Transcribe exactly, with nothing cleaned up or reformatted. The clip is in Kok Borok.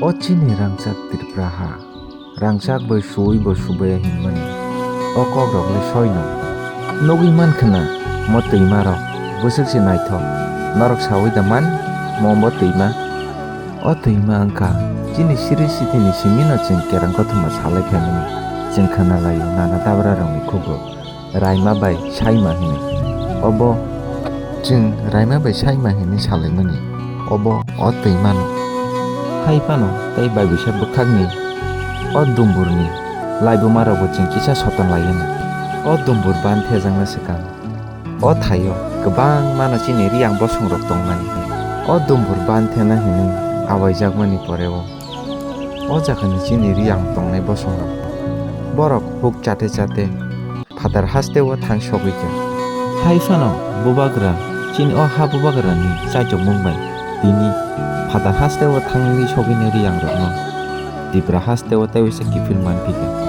O chini rangchak Tripura ha, rangchak bai suwi bo subaya hinmani. O kokrok le soino. Nugwi mankha na, mo twima rok, bwswk se naithok. Norok sawi da man, mo bo twima. O twima wngkha, chini siri sitini simino chwng kerang kothoma salai phaimani. Chwng khwnalaio, nana tabra rokni khugo. Raima bai Saima hinwi. Obo chwng Raima bai Saima hinwi salaimani. Obo o twimano. Hai phano tei bai bisa bwkhakni o dumburni laibumarokbo chwng kisa soton laiyano. O dumbur ban thejakna swkang o thaio kwbangmano chini riyang bosongrok tongmani. O dumbur ban thena hinwi awaijakmani poreo o jagani chini riyang tongnai bosongrok borok huk chate chate phatar hasteo thang sogwi kha. Hai phano bubagra chini o ha bubagrani chaichomung bai tini phatar hasteo thangwi sogwini riyangrokno Tipra hasteo tei uaisa kiphil manphi kha.